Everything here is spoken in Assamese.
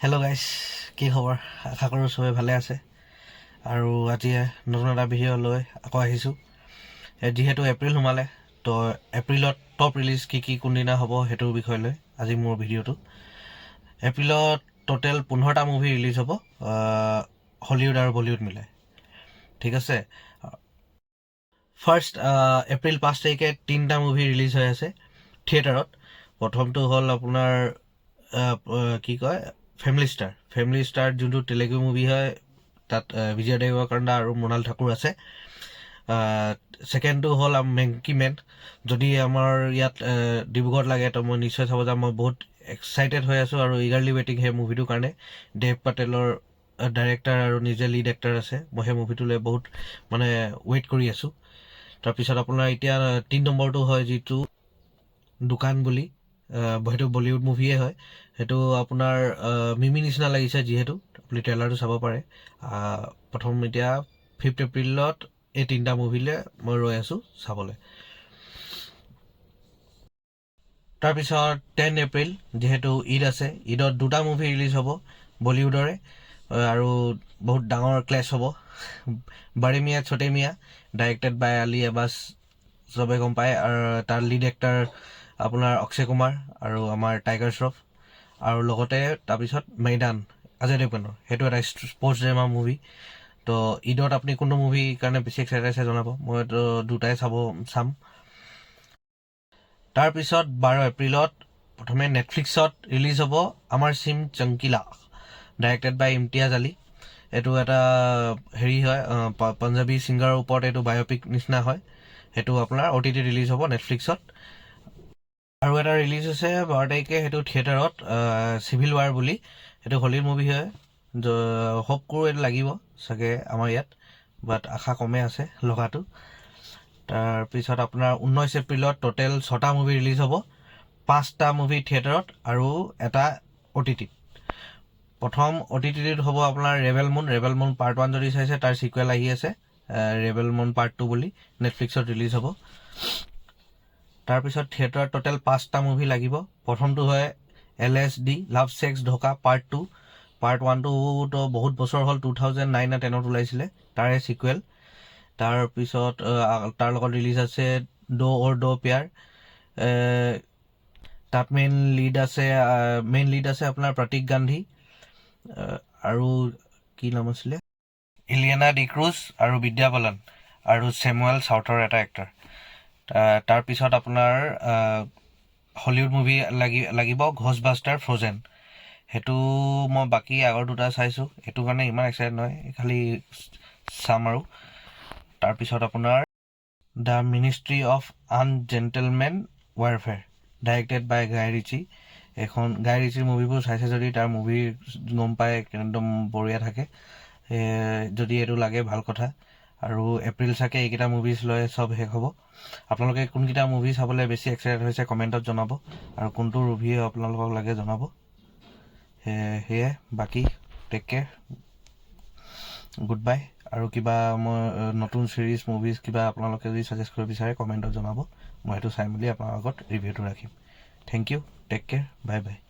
হেল্ল' গাইছ, কি খবৰ? আশা কৰোঁ চবেই ভালে আছে। আৰু আজি নতুন এটা ভিডিঅ' লৈ আকৌ আহিছোঁ। যিহেতু এপ্ৰিল সোমালে, তো এপ্ৰিলত টপ ৰিলিজ কি কি, কোনদিনা হ'ব, সেইটোৰ বিষয় লৈ আজি মোৰ ভিডিঅ'টো। এপ্ৰিলত ট'টেল 15টা মুভি ৰিলিজ হ'ব, হলিউড আৰু বলিউড মিলাই, ঠিক আছে। ফাৰ্ষ্ট এপ্ৰিল 5 তাৰিখে তিনিটা মুভি ৰিলিজ হৈ আছে থিয়েটাৰত। প্ৰথমটো হ'ল আপোনাৰ কি কয়, ফেমিলি ষ্টাৰ। ফেমিলি ষ্টাৰ যোনটো তেলেগু মুভি হয়, তাত বিজয় দেৱৰকোণ্ডা আৰু মৃণাল ঠাকুৰ আছে। ছেকেণ্ডটো হ'ল মেংকি মেন। যদি আমাৰ ইয়াত ডিব্ৰুগড়ত লাগে, তো মই নিশ্চয় চাব যাম। মই বহুত এক্সাইটেড হৈ আছোঁ আৰু ইগাৰলি ৱেইটিং সেই মুভিটোৰ কাৰণে। দেৱ পাটেলৰ ডাইৰেক্টৰ আৰু নিজে লিড এক্টৰ আছে। মই সেই মুভিটোলৈ বহুত মানে ৱেইট কৰি আছোঁ। তাৰপিছত আপোনাৰ এতিয়া 3 নম্বৰটো হয় যিটো দোকান বুলি, সেইটো বলিউড মুভিয়ে হয়। সেইটো আপোনাৰ মিমি নিচিনা লাগিছে যিহেতু, আপুনি ট্ৰেইলাৰটো চাব পাৰে। প্ৰথম এতিয়া 5 এপ্ৰিলত এই তিনিটা মুভিলৈ মই ৰৈ আছোঁ চাবলৈ। তাৰপিছত 10 এপ্ৰিল, যিহেতু ঈদ আছে, ঈদত দুটা মুভি ৰিলিজ হ'ব বলিউডৰে আৰু বহুত ডাঙৰ ক্লেছ হ'ব। বাৰে মিয়া ছোটে মিয়া, ডাইৰেক্টেড বাই আলি আব্বাছ, চবে গম পায়, আৰু তাৰ লিড এক্টৰ আপোনাৰ অক্ষয় কুমাৰ আৰু আমাৰ টাইগাৰ শ্ৰফ। আৰু লগতে তাৰপিছত মৈদান, অজয় দেৱগনৰ, সেইটো এটা স্পৰ্টছ ড্ৰামা মুভি। তো ঈদত আপুনি কোনটো মুভিৰ কাৰণে বেছি এক্সাইটেড আছে জনাব। মইতো দুটাই চাম। তাৰপিছত 12 এপ্ৰিলত প্ৰথমে নেটফ্লিক্সত ৰিলিজ হ'ব অমৰ সিং চমকিলা, ডাইৰেক্টেড বাই ইমতিয়াজ আলী। এইটো এটা হেৰি হয়, পাঞ্জাবী ছিংগাৰৰ ওপৰত এইটো বায়'পিক নিচিনা হয়। সেইটো আপোনাৰ অ'টিটি ৰিলিজ হ'ব নেটফ্লিক্সত। আৰু এটা ৰিলিজ হৈছে 12 তাৰিখে, সেইটো থিয়েটাৰত, চিভিল ৱাৰ বুলি। সেইটো হলিউড মুভি হয়। হোপ কৰোঁ এইটো লাগিব চাগে আমাৰ ইয়াত, বাট আশা কমেই আছে লগাটো। তাৰপিছত আপোনাৰ 19 এপ্ৰিলত ট'টেল ছটা মুভি ৰিলিজ হ'ব, পাঁচটা মুভি থিয়েটাৰত আৰু এটা অ'টিটিত। প্ৰথম অ'টিটিত হ'ব আপোনাৰ rebel মুন। ৰেবেল মুন পাৰ্ট 1 যদি চাইছে, তাৰ চিকুৱেল আহি আছে ৰেবেল মুন পাৰ্ট 2 বুলি, নেটফ্লিক্সত ৰিলিজ হ'ব। তাৰপিছত থিয়েটাৰত ট'টেল পাঁচটা মুভি লাগিব। প্ৰথমটো হয় এলএছডি, লাভ ছেক্স ধোকা পাৰ্ট 2। পাৰ্ট 1টোতো বহুত বছৰ হ'ল, 2009 নে 10ত ওলাইছিলে, তাৰে চিকুৱেল। তাৰপিছত তাৰ লগত ৰিলিজ আছে দ' ঔৰ দ' প্যাৰ। তাত মেইন লিড আছে আপোনাৰ প্ৰতীক গান্ধী আৰু কি নাম আছিলে, ইলিয়ানা ডিক্ৰুজ আৰু বিদ্যা বালন আৰু চেমুৱেল চাউথৰ এটা এক্টৰ। তাৰপিছত আপোনাৰ হলিউড মুভি লাগিব ঘোষ্টবাষ্টাৰ ফ্ৰজেন। সেইটো মই বাকী আগৰ দুটা চাইছোঁ, সেইটো কাৰণে ইমান এক্সাইটেড নহয়, খালি চাম। আৰু তাৰপিছত আপোনাৰ the ministry of আনজেণ্টেলমেন warfare, directed by Guy Ritchie. এইখন গাই ৰিচিৰ মুভিবোৰ চাইছে যদি, তাৰ মুভি গম পায়, একদম বঢ়িয়া থাকে। যদি এইটো লাগে, ভাল কথা। আৰু এপ্ৰিল চাগে এইকেইটা মুভিজ লৈ চব শেষ হ'ব। আপোনালোকে কোনকেইটা মুভি চাবলৈ বেছি এক্সাইটেড হৈছে কমেণ্টত জনাব আৰু কোনটো ৰিভিউ আপোনালোকক লাগে জনাব। সেয়াই, বাকী টেক কেয়াৰ, গুড বাই। আৰু কিবা মই নতুন ছিৰিজ, মুভিজ কিবা আপোনালোকে যদি ছাজেষ্ট কৰিব বিচাৰে, কমেণ্টত জনাব। মই সেইটো চাই মেলি আপোনাৰ আগত ৰিভিউটো ৰাখিম। Thank you, take care, bye bye.